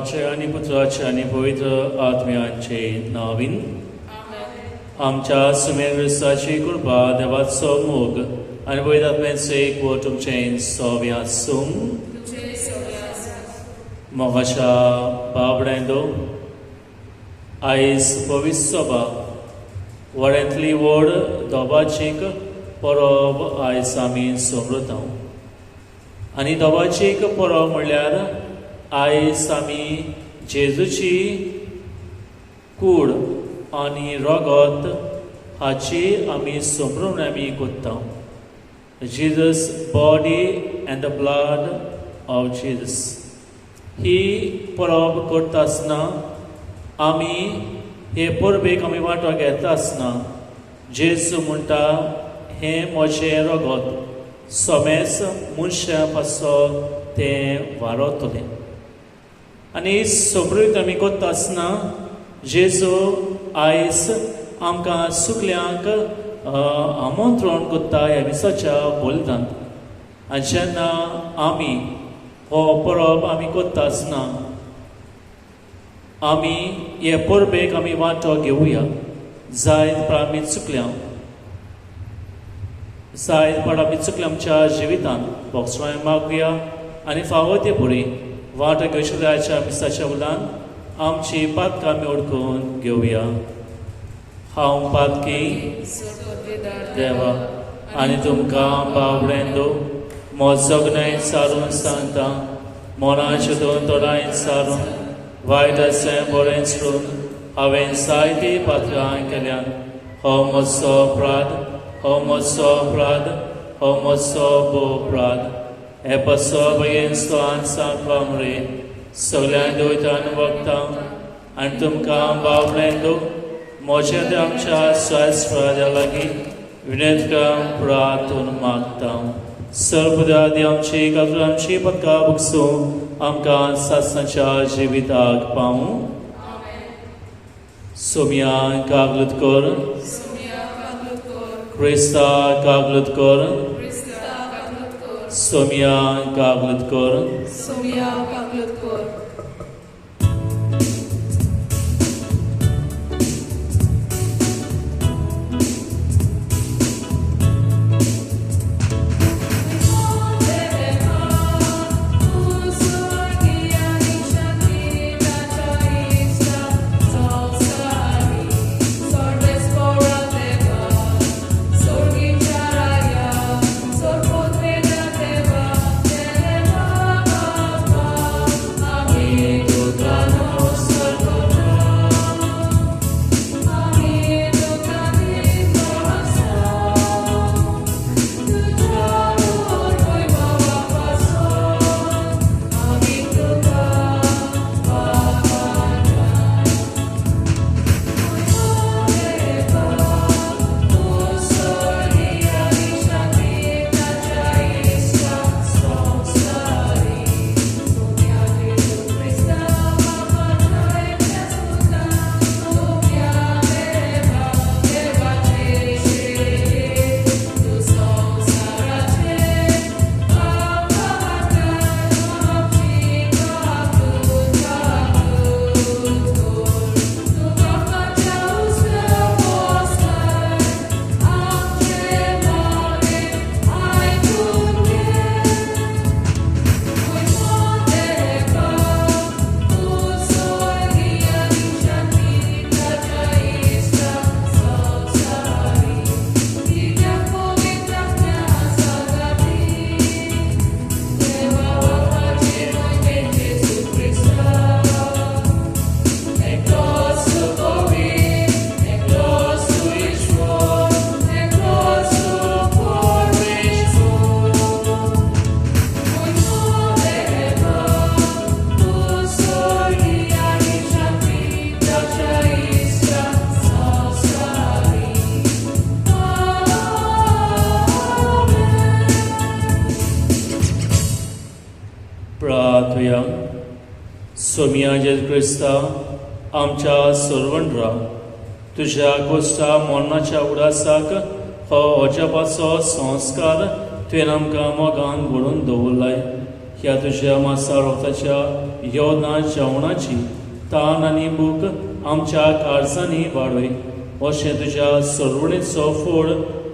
बापाचे आनी पुत्राचे आनी पवित्र आत्म्याचे नावीन आमच्या सुमेर क्रिस्ताची कृपा, देवाचो मोग आनी पवित्र आत्म्याचे एकवट तुमचें सोबें आसूं. मोगाच्या बाबड्यांदो, आयज पवित्र सभा व्हड्यांतली व्हड दोबाचीक परब आयज आमी समृता आनी दोबाचीक परब म्हणल्यार आयज आमी जेजूची कूड आनी रगत हाची आमी समृण आमी करता. Jesus body and the blood of Jesus ही परब करता आसतना आमी हे परबेक आमी वांटो घेता आसतना जेजू म्हणटा, हें म्हजें रगत समेस मनशां पासत तें वारतलें. आनी समृद्ध आमी करता आसतना जेजू आयज आमकां सुकल्यांक आमंत्रण करता ह्या मिसाच्या बलिदान. आनी जेन्ना आमी हो परब आमी करता आसतना आमी हे परबेक आमी वांटो घेवया. जायत पण आमी चुकल्या, जायत पण आमी चुकल्या आमच्या जिवितान बोगसणां मागुया आनी फावो ते बरी वांटो घेवच्या मिसाच्या उलान आमची पातकां आमी ओळखून घेवया. हांव पातकी देवा आनी तुमकां बावड्यांदो म्हजो जगण्याय सारून सांगता, मनाचे दोन तोडाय सारून वायट अशें बरें सोडून हांवें जायतीं पात्रां केल्यात. हो म्हजो अपराध, हो म्हजो अपराध, हो म्हजो भोव अपराध. हे पसो बयेन सांगपा मरे सगळ्यां दोयतान वखदां आनी तुमकां बावड्यांदो म्हज्या ते आमच्या स्वास्या लागीं विनंती प्रार्थून मागता. सर्वदादी आमची काजू आमची पदकां बगसूं आमकां सासणाच्या जिविताक पावूं. सोम्या कागलत कर, क्रिस्ता कागलत कर, सोम्या कागलत कर. सोम्या कागलत कर. सोमिया जेजू क्रिस्ता आमच्या सर्वंड्रा, तुज्या कोश्टा मरणाच्या उडासाक हो अजापाचो संस्कार तुवें आमकां मोगान घडोवन दवरलाय. ह्या तुज्या मासा रोगताच्या योजना जेवणाची तान आनी भूक आमच्या काळजांनी वाडय अशें तुज्या सरवणेचो फोड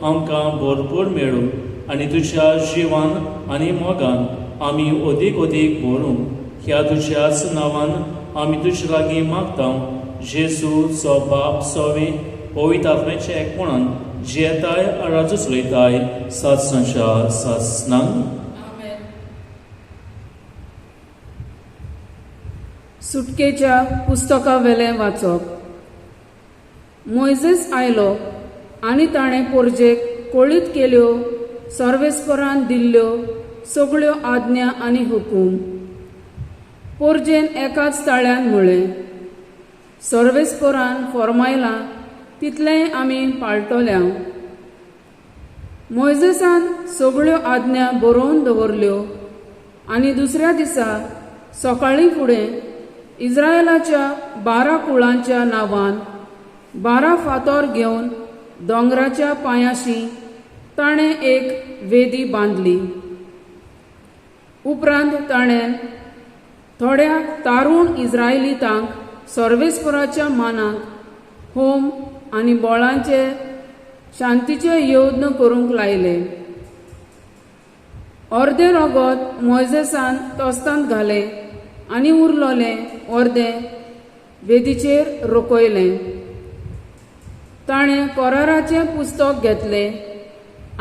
आमकां भरपूर मेळूं आनी तुज्या जिवान आनी मोगान आमी अदीक अदीक भरूं. ह्या तुज्याच नांवान आमी तुजे लागीं मागता, जेजू चो बाप सोवे पवित्र आत्म्याच्या एकपणान जियेताय राजू चलयताय सात संशा सासनांग. आमेन. सुटकेच्या पुस्तका वेलें वाचप. मोयजेस आयलो आनी ताणें पोरजेक कळीत केल्यो सर्वेस्परान दिल्ल्यो सगळ्यो आज्ञा आनी हुकूम. पोरजेन एकाच ताळ्यान म्हळें, सर्वेस्परान फॉर्मायलां तितलेंय आमी पाळटल्या. मोयजेसान सगळ्यो आज्ञा बरोवन दवरल्यो आनी दुसऱ्या दिसा सकाळीं फुडें इस्रायलाच्या 12 कुळांच्या नांवान 12 फातोर घेवन दोंगराच्या पांयाशी ताणें एक वेदी बांदली. उपरांत ताणें थोड्या तारुण इस्रायलितांक सर्वेस्पराच्या मानाक होम आनी बोळांचे शांतीचे यत्न करूंक लायले. अर्दें रगत मोयजेसान तोस्तांत घालें आनी उरलोलें अर्दें वेदीचेर रोखयलें. ताणें कराराचें पुस्तक घेतलें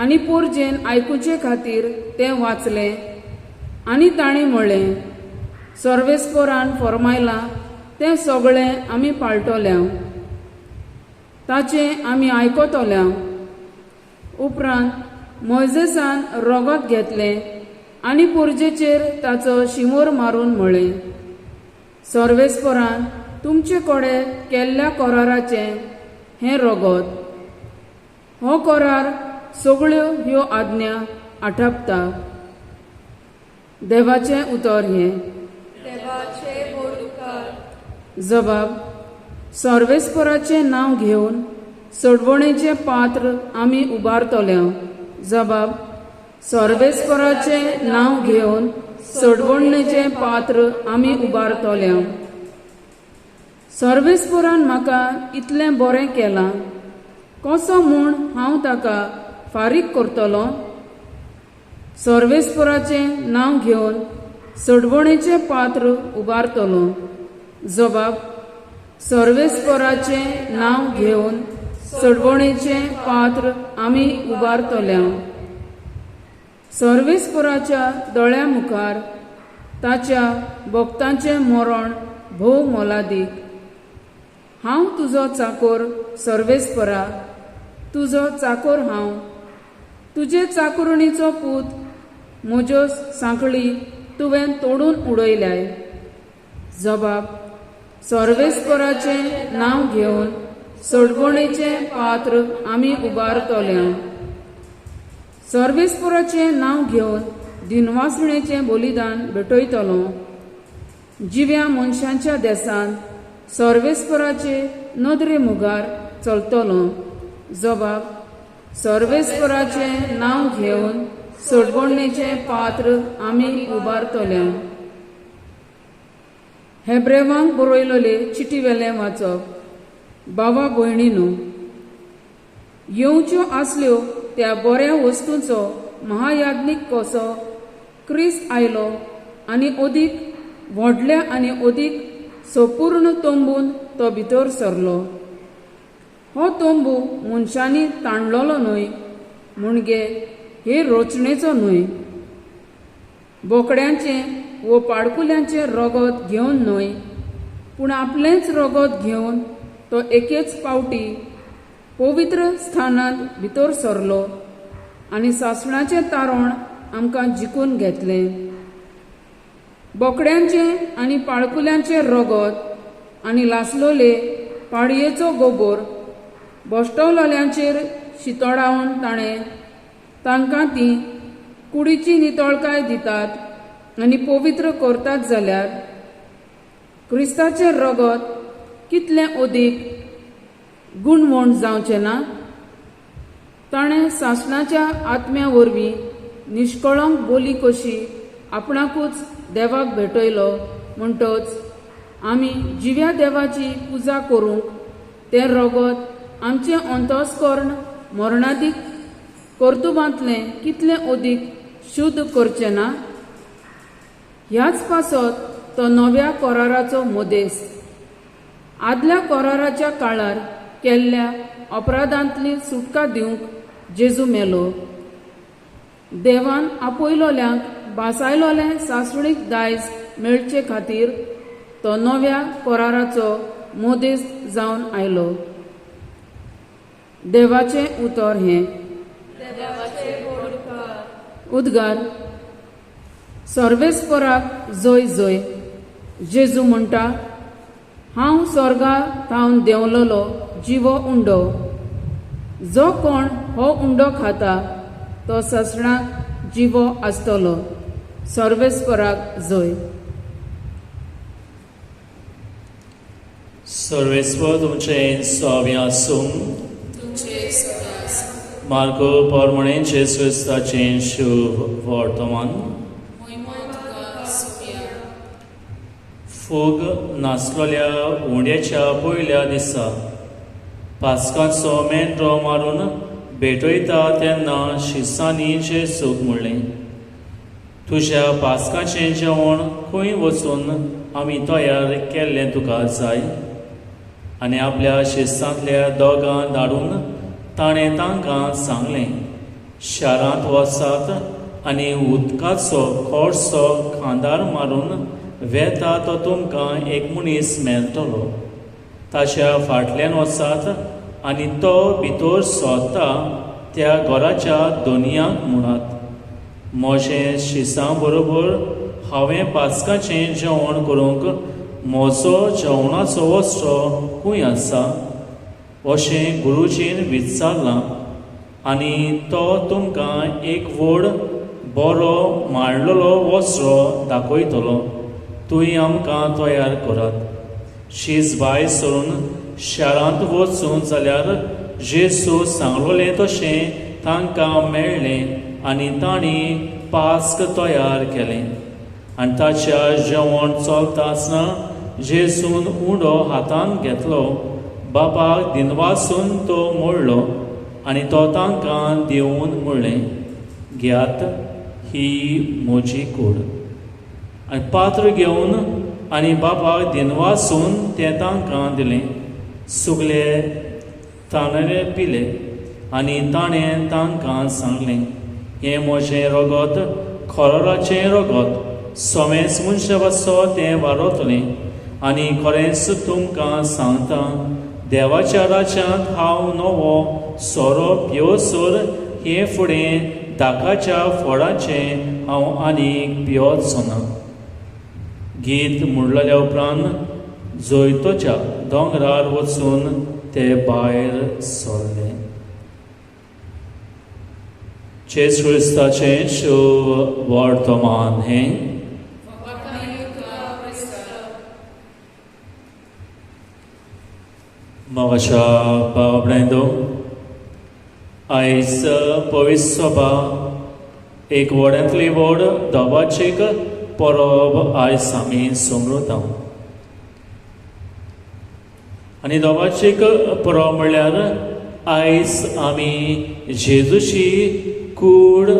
आनी पोरजेन आयकुचे खातीर तें वाचलें आनी ताणें म्हळें, सर्वेस्परान फॉर्मायलां तें सगळें आमी पाळटल्या, ताचें आमी आयकतल्या. उपरांत मोयजेसान रगत घेतलें आनी पोरजेचेर ताचो शिंवोर मारून म्हळें, सर्वेस्परान तुमचे कडेन केल्ल्या कराराचें हें रगत. हो करार सगळ्यो ह्यो आज्ञा आठापता. देवाचें उतर हें. देवाचे व्हड उपकार. जबाब. सर्वेस्पराचें नांव घेवन सोडवणेचें पात्र आमी उबारतल्या. जबाब. सर्वेस्पराचें नांव घेवन सोडवणेचें पात्र आमी उबारतल्या. सर्वेस्परान म्हाका इतलें बरें केलां, कसो म्हूण हांव ताका फारीक करतलो? सर्वेस्पराचें नांव घेवन सोडवणेचें पात्र उबारतलो. जबाब. सर्वेस्पराचें नांव घेवन सोडवणेचें पात्र आमी उबारतल्या. सर्वेस्पराच्या दोळ्यां मुखार ताच्या भक्तांचें मरण भोव मोलादीक. हांव तुजो चाकोर सर्वेस्परा, तुजो चाकोर हांव. तुजे चाकोरणीचो पूत म्हज्यो सांखळी तुवें तोडून उडयल्याय. जबाब. सर्वेस्पराचें नांव घेवन सोडवणेचें पात्र आमी उबारतल्या. सर्वेस्पराचें नांव घेवन दिनवासणेचें बलिदान भेटयतलो. जिव्या मनशांच्या देसांत सर्वेस्पराचे नदरे मुखार चलतलो. जबाब. सर्वेस्पराचें नांव घेवन सोडवणेचें पात्र आमी उबारतल्या. हेब्रेवांक बरयलोले चिटी वेलें वाचप. बाबा भयणीनो, येवच्यो आसल्यो त्या बऱ्या वस्तूंचो महायाज्ञीक कसो क्रिस्त आयलो आनी अदीक व्हडल्या आनी अदीक संपूर्ण तंबून तो भितर सरलो. हो तंबू मनशांनी ताणलोलो न्हय, म्हणजे हे रचणेचो न्हय. बोकड्यांचें वो पाडकुल्यांचें रगत घेवन न्हय, पूण आपलेंच रगत घेवन तो एकेच पावटी पवित्र स्थानांत भितर सरलो आनी सासणाचें तारण आमकां जिखून घेतलें. बोकड्यांचें आनी पाळकुल्यांचें रगत आनी लासलोले पाडयेचो गोबोर भश्टवलोल्यांचेर शितोडावन ताणें तांकां ती कुडीची नितळकाय दितात आनी पवित्र करतात जाल्यार क्रिस्ताचें रगत कितलें अदीक गुणवण जावचें ना? ताणें सासणाच्या आत्म्या वरवीं निश्कळंक बोली कशी आपणाकूच देवाक भेटयलो म्हणटच आमी जिव्या देवाची पुजा करूंक तें रगत आमचें अंतस्कर्ण मरणादीक कर्तुबांतलें कितलें अदीक शुद्ध करचें ना. ह्याच पासत तो नव्या कराराचो मदेस. आदल्या कराराच्या काळार केल्ल्या अपराधांतली सुटका दिवंक जेजू मेलो. देवान आपयलोल्यांक बासायलोलें सासणीक दायज मेळचे खातीर तो नव्या कराराचो मदेस जावन आयलो. देवाचें उतर हें. उद्गार. सर्वेस्पराक जय जय. जेजू म्हणटा, हांव स्वर्गा थावन देंवलोलो जिवो उंडो. जो कोण हो उंडो खाता तो ससणाक जिवो आसतलो. सर्वेस्पराक जय. सर्वेस्पर तुमचें सव्य आसूं. मार्को परमणे जेजू क्रिस्ताचें शुभ वर्तमान. फोग नासलोल्या उंड्याच्या पयल्या दिसा पास्काचो मेंढरो मारून भेटयता तेन्ना शिसांनी जेजूक म्हणलें, तुज्या पास्काचें जेवण खंय वचून आमी तयार केल्लें तुका जाय. आनी आपल्या शिस्तांतल्या दोगां धाडून ताणें तांकां सांगलें, शारांत वचात आनी उदकाचो कोळसो खांदार मारून वेता तो तुमकां एक मनीस मेळटलो. ताच्या फाटल्यान वचात आनी तो भितर सोदता त्या घराच्या दोनयांक म्हणात, म्हजें शिसां बरोबर हांवें पास्काचें जेवण करूंक म्हजो जेवणाचो वस्त्र खंय आसा अशें गुरुजीन विचारलां. आनी तो तुमकां एक व्हड बरो मांडलेलो वस्त्र दाखयतलो, तुंय आमकां तयार करात. शीस भायर सरून शारांत वचून जाल्यार जेजू सांगलोलें तशें तांकां मेळ्ळें आनी तांणी पास्क तयार केलें. आनी ताच्या जेवण चलता आसतना जेजून उंडो हातांत घेतलो, बापाक दिनवासून तो मोडलो आनी तो तांकां दिवन म्हणलें, घेयात, ही म्हजी कूड. आनी पात्र घेवन आनी बापाक दिनवासून तें तांकां दिलें. सगले ताणें पिले आनी ताणें तांकां सांगलें, हें म्हजें रगत, खरोराचें रगत, समेस मनशा पासो तें वारतलें. आनी खरेंच तुमकां सांगता, देवाच्या राज्यांत हांव नवो सोरो पियोसर हे फुडें दाकाच्या फळाचें हांव आनीक पियोचो ना. गीत म्हणलेल्या उपरांत जैतोच्या दोंगरार वचून ते भायर सरले. जेजू क्रिस्ताचें शुभ वर्तमान हें. मोगाच्या भाव भयणींनो, आयज पवित्र सभा एक व्हडांतली व्हड दबाचीक परब आयज आमी समृता. आनी दबाचीक परब म्हणल्यार आयज आमी जेजूची कूड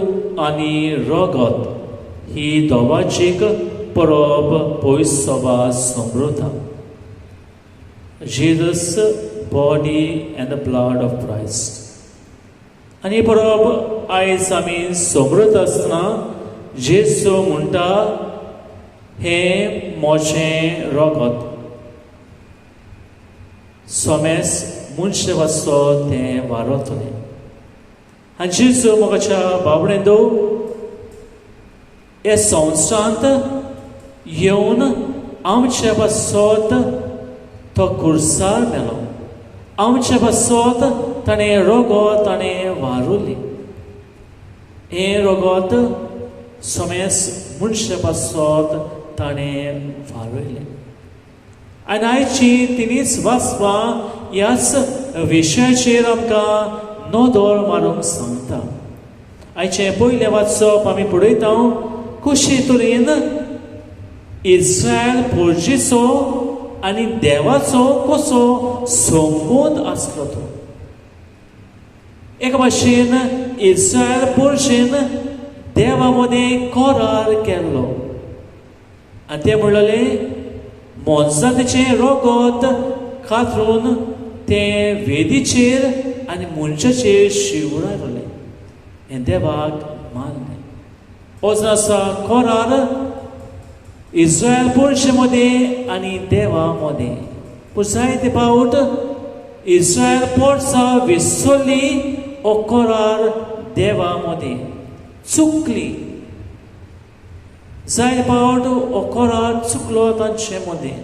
आनी रगत ही दबाचीक परब पवित्र सभा Samrita. Jesus body and the blood of Christ. आनी परब आयज आमी समृत आसतना जेजू म्हणटा, हें म्हजें रगत, सोमेस मनशे वाचो तें वारतलें. आनी जेजू मोगाच्या बाबडेंदो हे संवसारांत येवन आमचे पासत तो कुर्सार मेलो, आमचे पासत ताणें रगत ताणें वारुलें. हें रगत सोमेस मनशा पासत ताणें वारयलें. आनी आयची तिनीच वाचपां ह्याच विशयाचेर आमकां नदर मारूंक सांगता. आयचें पयलें वाचप आमी पळयता कशे तरेन इस्रायल पोर्जेचो आनी देवाचो कसो संबंद आसलो तो. एका भाशेन इस्रायल पोर्जेन देवा मदें करार केल्लो आनी तें म्हणलें मोनजातीचें रगत कातरून तें वेदीचेर आनी मनशाचेर शिंवरायलें हें देवाक मानलें. हो जो आसा करार इस्रायल पुरुशे मदें आनी देवा मदें. पूण जायते फावट इस्रायल पोरसां विसरली हो करार देवा मदें चुकली. जायते फावट हो करार चुकलो तांचे मदें.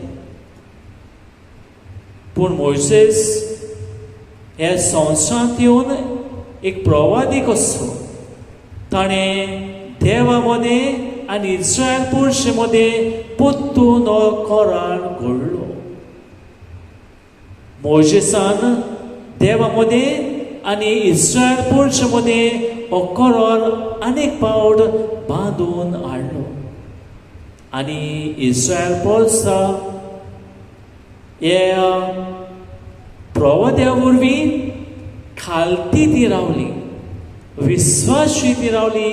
पूण मोयसेस ह्या संवसारांत येवन एक प्रवादी कसो ताणें देवा मदें आनी इस्रायल पुरुशे मदें परतून हो करार घडलो. मोयसेसान देवा मदें आनी इस्रायल पुरुशे मदें हो करार अनेक फावट बांदून हाडलो आनी इस्रायल पोरसा ह्या प्रवाद्या वरवीं खालती ती रावली, विस्वाशी ती रावली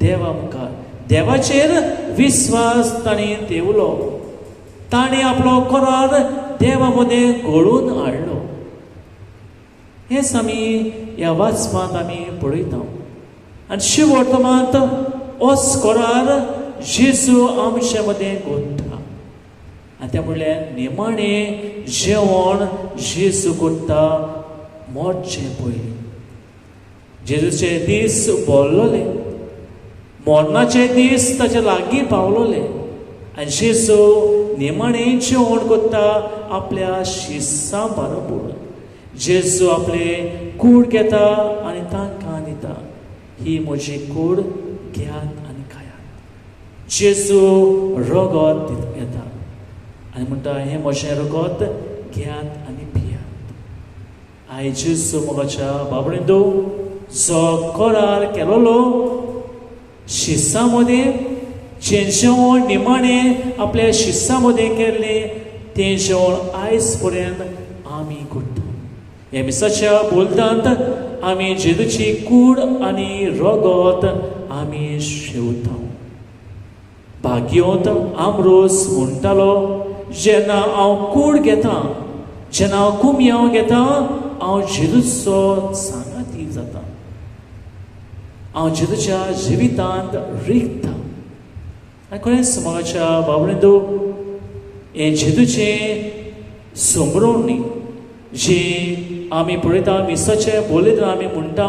देवा मुखार. देवाचेर विस्वास ताणें देवलो, ताणें आपलो करार देवा मदें घडोवन हाडलो. हेंच आमी ह्या वाचपांत आमी पळयता. आनी शिवर्तमांत होच करार जेजू आमचे मदें घडटा. आनी तें म्हणल्यार निमाणें जेवण जेजू करता मरचें पयलीं. जेजूचे दीस भरलोले, मरणाचे दीस ताचे लागीं पावलोले आनी जेजू निमाणें जेवण करता आपल्या शिसां बरोबर. जेजू आपले कूड घेता आनी तांकां दिता, ही म्हजी कूड घेयात आनी खायात. जेजू रगत घेता आनी म्हणटा हें म्हजें रगत घेयात आनी पियात. आयज जेजू मोगाच्या बाबडींदो जो करार केलोलो शिसां मदें, जें जेवण निमाणें आपल्या शिसां मदें केल्लें तें जेवण आयज पर्यंत आमी करता. ह्या मिसाच्या बोलतांत आमी जेजूची कूड आनी रगत आमी शेवता. भाग्योंत आमरोस म्हणटालो जेन्ना हांव कूड घेता, जेन्ना हांव कुमयांव घेता, हांव जेजूचो सांगाती जाता, हांव जेजूच्या जिवितांत रिगता. आनी खरेंच मोगाच्या बाबडींदो हें जेजूचें समरोवणी जी आमी पळयता मिसाचें बलिदान आमी म्हणटा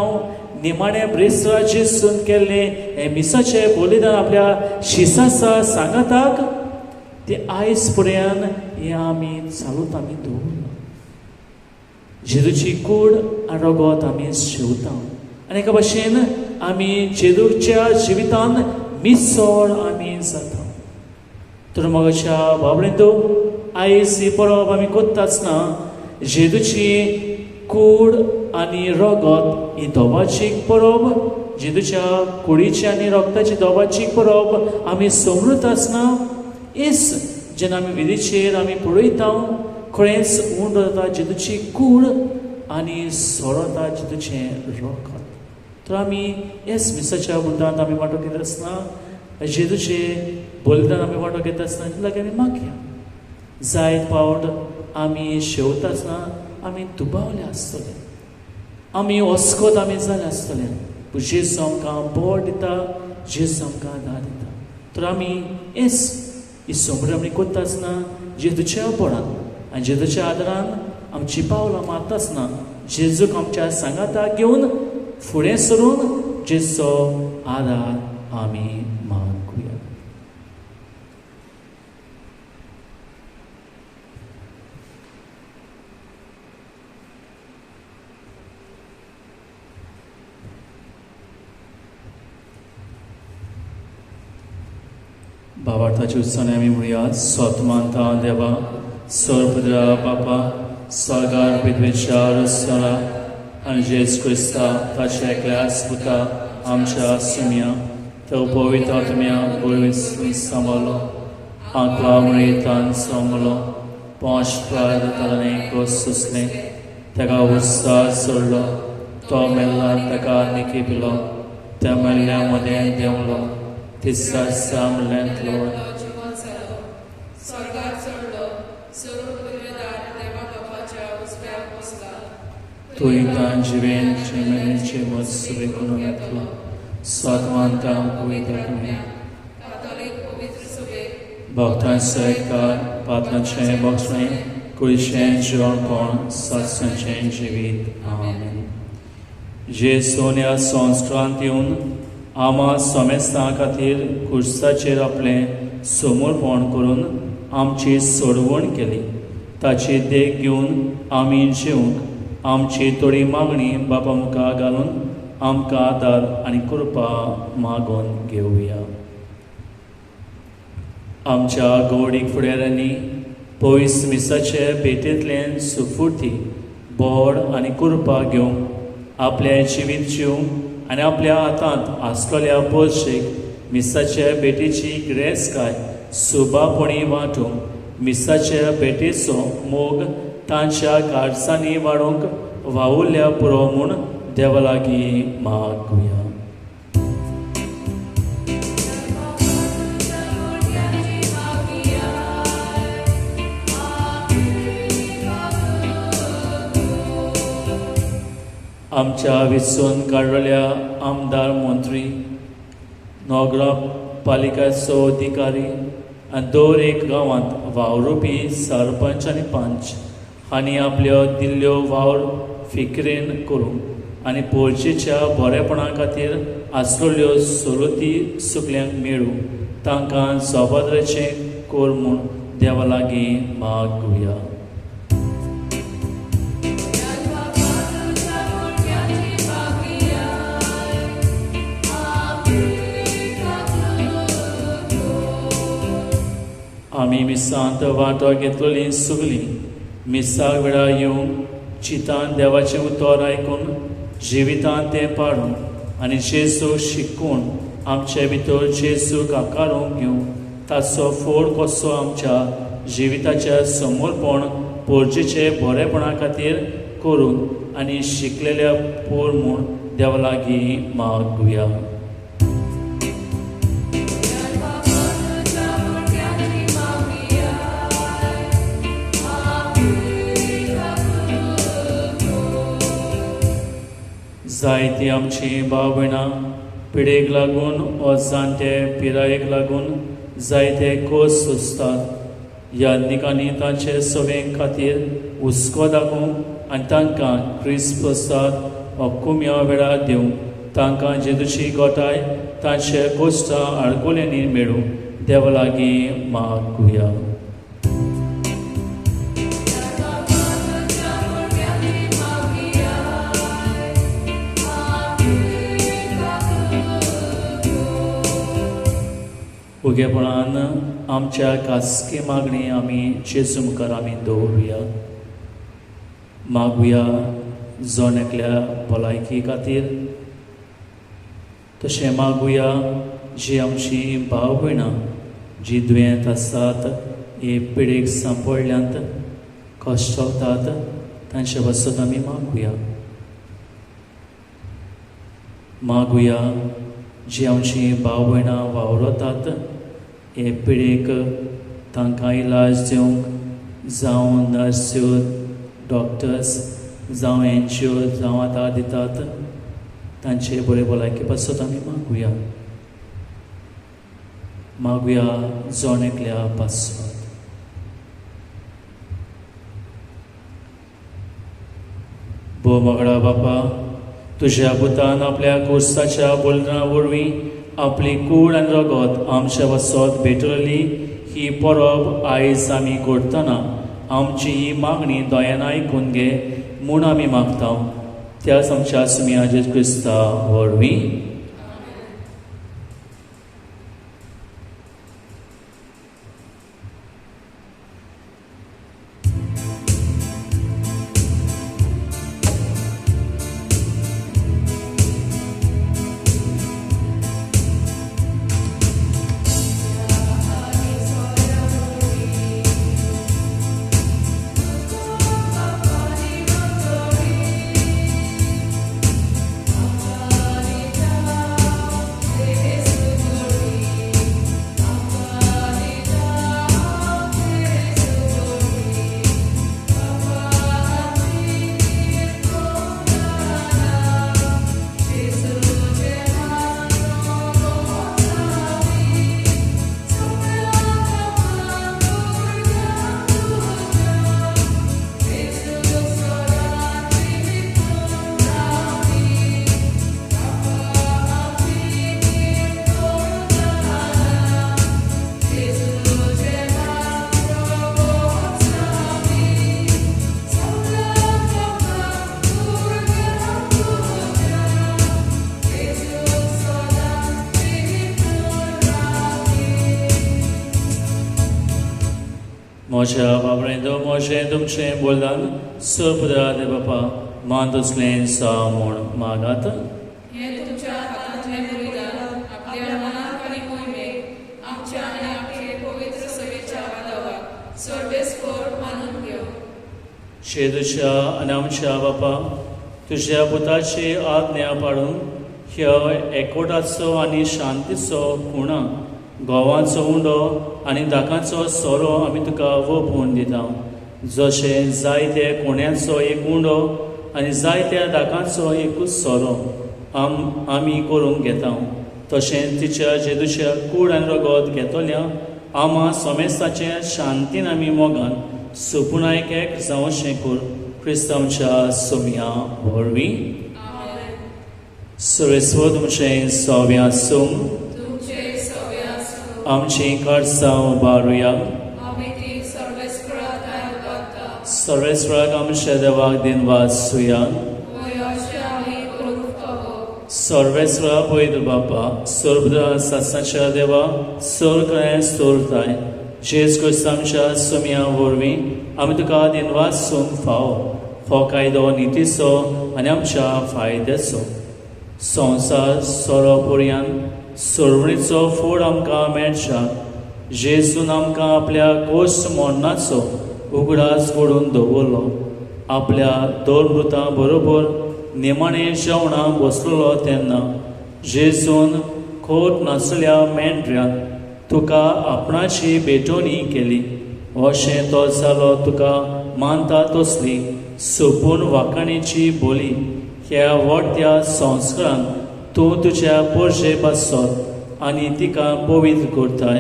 निमाणें ब्रेस्तारा जेजून केल्लें हें मिसाचें बलिदान आपल्या शिसासा सांगाताक तें आयज पर्यंत हें आमी चालूत आमी दवरलां. जेजूची कूड आनी रगत आमी शेवता आनी एका भाशेन आमी जेजूच्या जिवितान मिसळ आमी जाता. तर मोगाच्या बाबडींदो आयज ही परब आमी करता आसतना जेजूची कूड आनी रगत ही दोबाची परब, जेजूच्या कुडीची आनी रगताची दोबाची परब आमी समृत आसतना हेच जेन्ना आमी विधीचेर आमी पळयता खरेंच उंड जाता जेजूची कूड आनी सोरता जेजूचें रगत. तर आमी हेच मिसाच्या बुद्दांत आमी वांटो घेता आसतना जेजूचे बलिदान आमी वांटो घेता आसतना लागीं आमी मागया. जायत फावट आमी शेवता आसतना आमी दुबावले आसतले, आमी अस्कत आमी जाले आसतले, पूण जेजू आमकां बळ दिता, जेजू आमकां आदार दिता. तर आमी हेच ही समर आमी करता आसतना जेजूच्या बळान आनी जेजूच्या आदारान आमची पावलां मारता आसतना जेजूक आमच्या सांगाताक घेवन फुडें सरून जेजूचो आदार आमी मागुया. भावार्थाची उत्सवाने आमी म्हणुया. स्वतमानता देवा सर्वपुत्रा बापा स्वर्गार पृथ्वेच्या रस्त्याला आनी जेजू क्रिस्ता ताच्या एकल्या पुता आमच्या सुमया तो पवित्र आत्म्या वरवीं सांबाळ्ळो, आंकवा मरेतान सोंबलो, पोंच प्रायताने कोस सोंसलें, ताका उत्साह सोडलो, तो मेल्ला ताका निकेपिलो, त्या मेल्ल्या मदें देंवलो, तिसऱ्या दिसा मेल्ल्यांतलो तूं तांचे जिवेंचे मत्सवे करून येतलो, सातवांता पवित्र आत्म्या भक्तांचे एकार पात्रांचें बक्षणें कुळशें जिवणपण सत्संचें जिवीत. आमेन. जेजून ह्या संस्कारांत येवन आमा समेस्तां खातीर कुर्साचेर आपलें समर्पण करून आमची सोडवण केली. ताची देख घेवन आमी जिवंक आमची थोडी मागणी बापा मुखार घालून आमकां आदार आनी कृपा मागून घेवया. आमच्या गौडीक फुडाऱ्यांनी पयस मिसाचे भेटेंतल्यान सुफुर्ती बोड आनी कृपा घेवंक आपलें जिवीत जिवंक आनी आपल्या हातांत आसलेल्या पोर्शेक मिसाचे भेटीची गिरेस्तकाय सुबापणी वांटूंक मिसाचे भेटेचो मोग तांच्या काळजांनी वाडोवंक वावुरल्या पुरो म्हूण देवा लागीं मागुया. आमच्या विचून काडलेल्या आमदार मंत्री, नगरपालिकाचो अधिकारी आनी दर एक गांवांत वावरुपी सरपंच आनी पंच हांणी आपल्यो दिल्ल्यो वावर फिकरेन करूंक आनी पोरचेच्या बरेपणा खातीर आसलेल्यो सवलती सगल्यांक मेळूं तांकां जबाबदारेचें कर म्हूण देवा लागीं मागुया. आमी मिसांत वांटो घेतलेलीं सगलीं मिसाक वेळार येवन चिंतान देवाचें उतर आयकून जिवितान तें पाडून आनी जेजू शिकून आमचे भितर जेजूक आकारूंक घेवन ताचो फोड कसो आमच्या जिविताच्या समर्पण पोरजेचे बरेपणा खातीर करून आनी शिकलेल्या पोर म्हूण देवा लागीं मागुया. जायती आमची भाव भयणां पिडेक लागून वा जाणटे पिरायेक लागून जायते कोस सोंसतात. याज्ञिकांनी तांचे सवये खातीर हुस्को दाखोवंक आनी तांकां क्रिस्त प्रसाद वा कुमया वेळार दिवंक तांकां जेजूची गोठाय तांचे कोश्टां आडकोल्यांनी मेळूं देवा लागीं मागुया. उगेपणान आमच्या खासगी मागणी आमी जेजू मुखार आमी दवरुया. मागुया जण एकल्या भलायकी खातीर, तशें मागुया जी आमची भाव भयणां जी दुयेंत आसात, हे पिडेक सांपडल्यांत, कश्टवतात, तांचे पासत आमी मागुया. मागुया जी आमची भाव भयणां वावरतात हे पिडेक तांकां इलाज दिवंक जावं नर्स्यो, डॉक्टर्स जावं एन जी ओ जावं आतां दितात तांचे बरे भलायके पासत आमी मागुया. मागुया जण एकल्या पासत. भोव मोगडा बापा, तुज्या पुतान आपल्या कोर्साच्या बोलना वरवीं आपली कूड आनी रगत आमच्या पासत भेटवली ही परब आयज आमी करतना आमची ही मागणी दयान आयकून घे म्हूण आमी मागता. त्याच आमच्या सुमया जेजू क्रिस्ता वरवीं. म्हज्या बाबरेंदो म्हजें तुमचें बोलदान सपदरा बापा मान तसलें सा म्हूण मागात. हें तुमच्या हातांतलें बलिदान आपल्या मनाक आनी मोहिमेक आमच्या आनी आपले पवित्र सभेच्या बांधवाक सर्वेस्पर मानून घेवं. शेदूच्या आनी आमच्या बापा तुज्या पुताची आज्ञा पाडून ह्या एकवटाचो आनी शांतीचो खुणा गोवाचो उंडो आनी दाकाचो सोरो आमी तुका वोपून दिता. जशें जायते कोण्याचो एक उंडो आनी जायत्या दाकाचो एकूच सोरो आमी करूंक घेता, तशें तिच्या जेजूच्या कूड आनी रगत घेतल्या आमा सोमेस्ताचे शांतीन आमी मोगान सुपुणायक एक जावशें कर क्रिस्तांवच्या सोम्या वरवीं. सर्वेस्वर तुमचें सोव्या आसूं. आमचीं काळसां उबारुया. सर्वेस्वराक आमच्या देवाक दिनवास सुया. सर्वेस्वरा पयत बापा सर्वदा सासाच्या देवा सोर सोरताय जेज क्रिस्त आमच्या सोम्या वरवीं आमी तुका दिनवास सूंक फावो. हो कायदो नितीचो आनी आमच्या फायद्याचो. संवसार सोरो पर्यान सोडवणीचो फोड आमकां मेळच्या जेजून आमकां आपल्या कोश मोडणाचो उगडास घडून दवरलो. आपल्या दोन मृतां बरोबर निमाणें जेवणां बसलेलो तेन्ना जेजून खोट नासल्या मेंढऱ्यान तुका आपणाची भेटवणी केली. अशें तो जालो तुका मानता तसली सोपून वाखाणीची बोली ह्या व्हडत्या संस्कारान तूं तुज्या पोरजे पासत आनी तिका पवित्र करताय.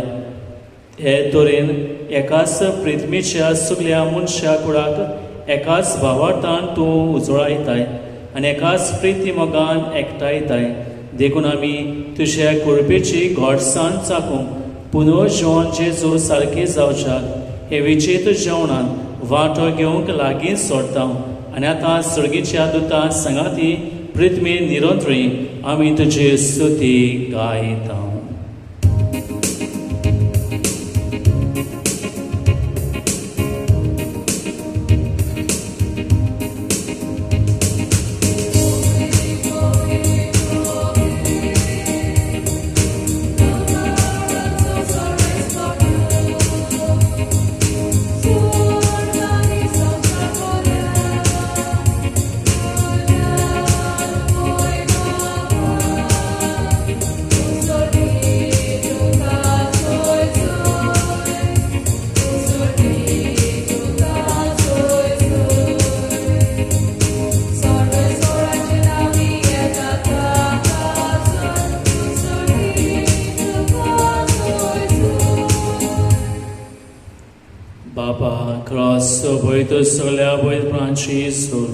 हे तरेन एकाच प्रिथमीच्या सगल्या मनशा कुडाक एकाच भावार्थान तूं उजळायताय आनी एकाच प्रिती मोगान एकठांयताय. देखून आमी तुज्या कृपेची गोडसाण चाकूंक पुनर्जिवन जेजू सारकें जावच्याक हे विचित्र जेवणान वांटो घेवंक लागीं सोडता आनी आतां सर्गीच्या दुतां सांगाती पृथ्वी निरंतरी आमी तुजी स्तुती गायता. सगल्या पवित्रपणाची सोड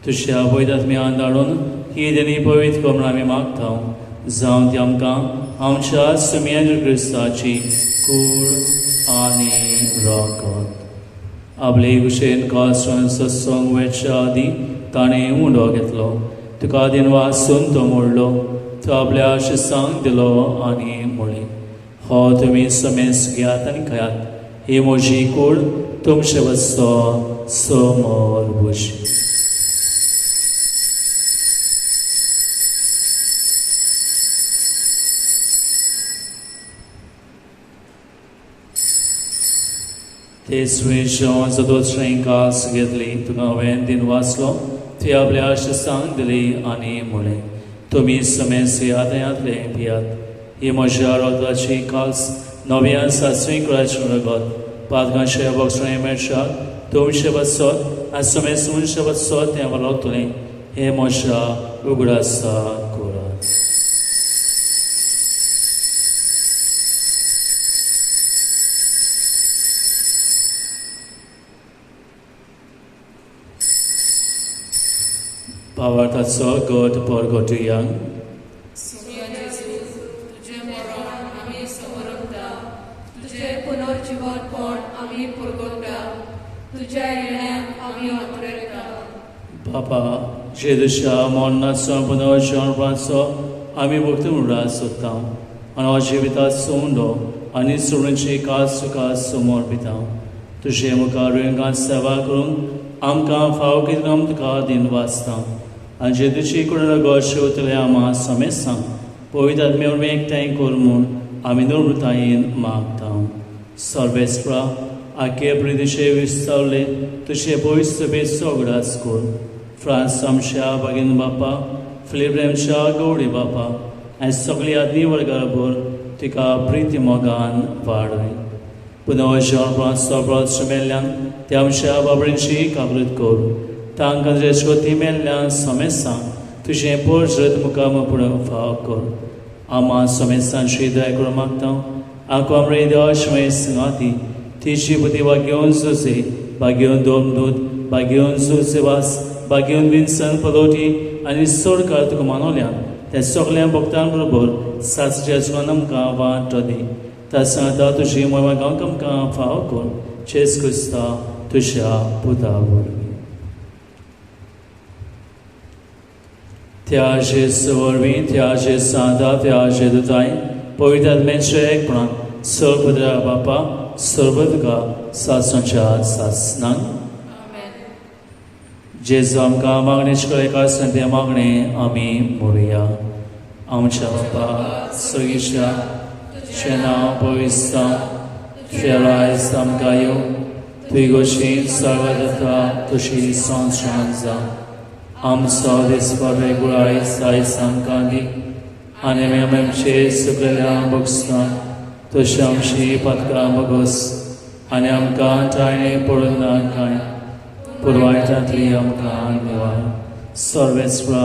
तुज्या पवित्र आत्म्यान धाडून ही देणी पवित्र करून आमी मागता. जावं ती आमकां आमच्या सुम्या क्रिस्ताची कूड आनी रगत. आपले कुशेन कास सत्संग वेच्या आदीं ताणें उंडो घेतलो, तुका दिनवासून तो मोडलो, तो आपल्या शिसांक दिलो आनी म्हणलें, हो तुमी समेस घेयात आनी खायात, ही म्हजी कूड तुमचे वचो समोर बशी. ते सुयेच्या सदोसरें कास घेतली, तुका हांवें दिन वाचलो, ती आपल्या शिसांक दिली आनी म्हणलें, तुमी समेस यादयांतले पियात, ही म्हज्या रगताची कास नव्या सासरी कुळाचें रगत पातकांचे बक्षणें मेळशात तुमचे बसत आनी समेस मनशे बसत तें वलोवतलें हें म्हज्या उगडासा करात. भावार्थाचो गट परगटुया. बापा जेजूच्या मरणाचो पुनर्जन्माचो आमी भक्ती म्हणून सोदता आनी हो जिविताचो उंडो आनी सोडूनची कास तुका समर्पिता. तुजे मुखार रंगान सेवा करूंक आमकां फावो कितें आम तुका दिन वाचता आनी जे तुजी कुडून गोड शिवतले आमा समेस्तां पवित्र आत्मे वरवीं एकठांय कर म्हूण आमी नम्रतायेन मागता. सर्वेस्परा आखे प्रितीचे विस्तावले तुजे पवित्र सभेचो उगडास कर. फ्रांस आमच्या बागीन बापा, फिलीप आमच्या गौडी बापा आनी सगळी आदमी वर्गाबर तिका प्रिती मोगान वाडय. पुनव जेवण मेल्ल्यान त्या आमच्या बाबडींची काकृत कर. तांकां जेश्वती मेल्ल्यान समेस्तां तुजें पोरजत मुखार पुणून फाव कर. आमा समेस्तांची दया करून मागता. आंको आमरे देवा शिवाय सांगाती तिची बुद्धी बागेवन जुजे, बागेवन दोमदूत, बागेवन जुजेवास, बागेवन विन्सन पलोटी आनी सोडकार तुका मानवल्यान त्या सगळ्या भक्तां बरोबर सासच्या जुवान आमकां वाट दी. त्या सांगता तुजी मोयमा गांवक आमकां फाव कर. जेज क्रिस्ता तुज्या पुता वरवीं. त्या जेजू वरवीं, त्या जेज सांगता, त्या जेजुताय पवित्र आत्म्याच्या एकपणान सर्वपद्रा बापा सर्व तुका सासणाच्या सासणांक. जेजू आमकां मागणेच एका संत्या मागणे आमी मोडुया. आमच्या बापा सगळीच्या तुजें नांव पवित्र जावं, तुजें राज आमकां येवं, तुजी गोशी सर्व जाता तशी संवसारांत जावं. आमचो दिसपडे गुळाय आयज आमकां दी आनी आमी आमचे सगळ्या भोगसता तशी आमची पातकां भोगोस आनी आमकां टायणे पडून ना कांय पुरवायटांतली आमकां निवार. सर्वेस्परा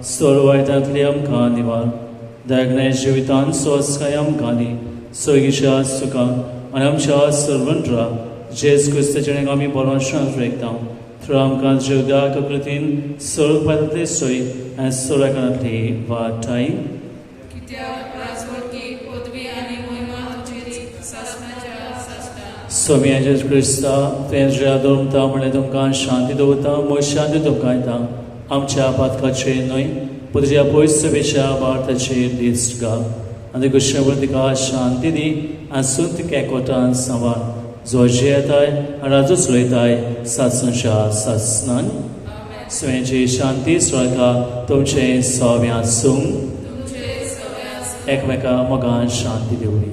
सर्वायटांतली आमकां निवार. दयागणे जिवितान स्वस्काय आमकां दी, सोयीच्या सुखाक आनी आमच्या सर्वंट्रा जेज क्रिस्ताचें आमी बरो शांत रेखता. थ्रू आमकां जिवदाक कृतीन सर्वपांतली सोय आनी सोराकांतली वाटाय. स्वामी जेजू क्रिस्ता तुवें ज्या दवरता म्हणल्यार तुमकां शांती दवरता, म्हूण शांती तुमकां येता. आमच्या पातकाचेर न्हय पूण तुज्या पयस सभेच्या भारताचेर दिश्ट घाल आनी कृष्ण तिका शांती दी आनी सुंत एकवटान सांबाळ जो जियेताय आनी राजू चलयताय सासणाच्या सासणान. स्वयंची शांती स्वर्गा तुमचें सव्या आसूं. एकमेका मोगान शांती दिवया.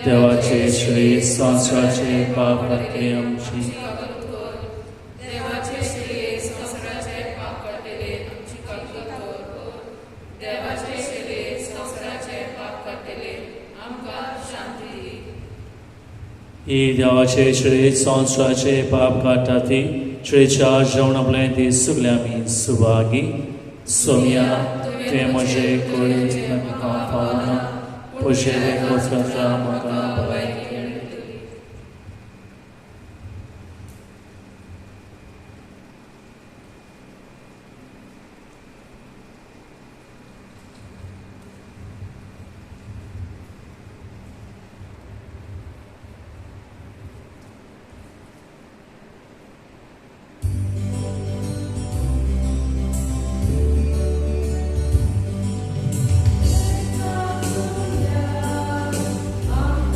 देवाचे श्री संवसाराचे पाप काडटले आमची. देवाचे श्री संवसाराचे पाप काडटले आमची काकूट कर. देवाचे श्री संवसाराचे पाप काडटले आमकां शांती दी. ही देवाचे श्री संवसाराचे पाप काडटा ती श्रीच्या जेवण आपलें ती सगळे आमी सुभागी. सोम्या तुवें म्हजे कुडींत म्हाका पावना पोशेले कोचकत्रा म्हाका भलायकी मेळटली. Amen.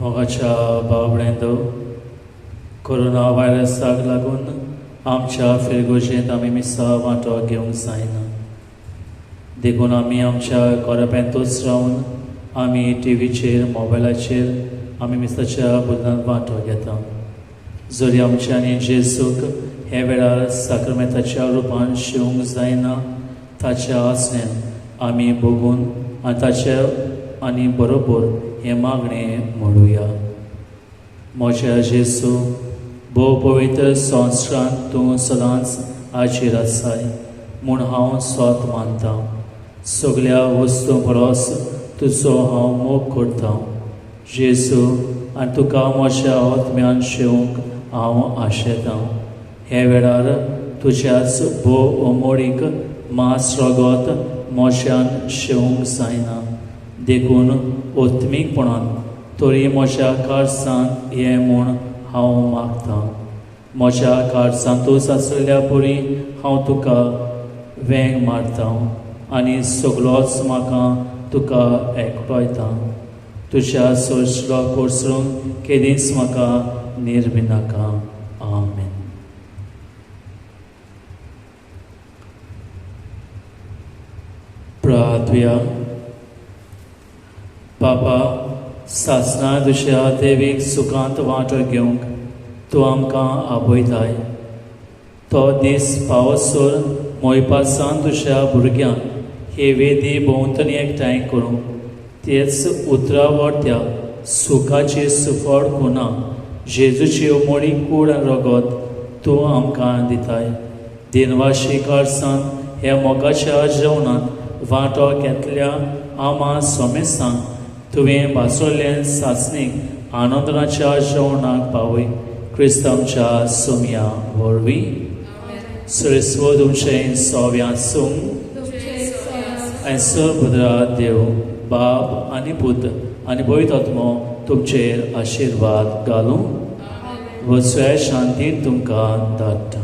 मोगाच्या भाव, कोरोना व्हायरसाक लागून आमच्या फिरगोजेंत आमी मिसा वांटो घेवंक जायना, देखून आमी आमच्या घराब्यांतूच रावन आमी टिवीचेर मोबायलाचेर आमी मिसाच्या बदलांत वांटो घेता. जरी आमच्यांनी जेजूक हे वेळार साक्रमेंताच्या रुपान शिवंक जायना, ताच्या आसण्यान आमी भोगून आनी ताचे आनी बरोबर हें मागणें म्हणुया. म्हज्या जेजू, भोव पवित्र संस्कारांत तूं सदांच हाजीर आसाय म्हूण हांव स्वत मानतां. सगल्या वस्तूं परस तुजो हांव मोग करतां जेजू, आनी तुका म्हज्या आत्म्यान शेवंक हांव आशेतां. हे वेळार तुज्याच भोव अमोळीक मांस रगत म्हज्यान शेवंक जायना, देखून आत्मीकपणान तरी म्हज्या काळजांत हें म्हूण हांव मागतां. म्हज्या काळजांतूच आसलेल्या परी हांव तुका वेंग मारतां आनी सगलोच म्हाका तुका एकटोयता. तुज्या सोंसलो कोसळून केदींच म्हाका निर्मिनाका. आमेन. प्रार्थुया. बाबा, सासना तुज्या देवीक सुखांत वांटो घेवंक तूं आमकां आपयताय. तो दीस पावसर मोयपासान तुज्या भुरग्यांक हे वेदी भोंवतणी एकठांय करूंक तेच उतरां वरत्या सुखाची सुफळ खुना जेजूची उमळी कूड आनी रगत तूं आमकां दिताय. दिनवाशी काळसान ह्या मोगाच्या जेवणांत वांटो घेतल्या आमा सोमेसांक तुवें भासवल्ले सासणीक आनंदाच्या जेवणाक पावय. क्रिस्त आमच्या सोमया वरवीं. सरेस्व तुमचें सोव्या सूंग आनी सर्वभद्रा देव बाप आनी पूत आनी पवित्र आत्मो तुमचेर आशिर्वाद घालूं. वचव्या शांतीन तुमकां धाडटा.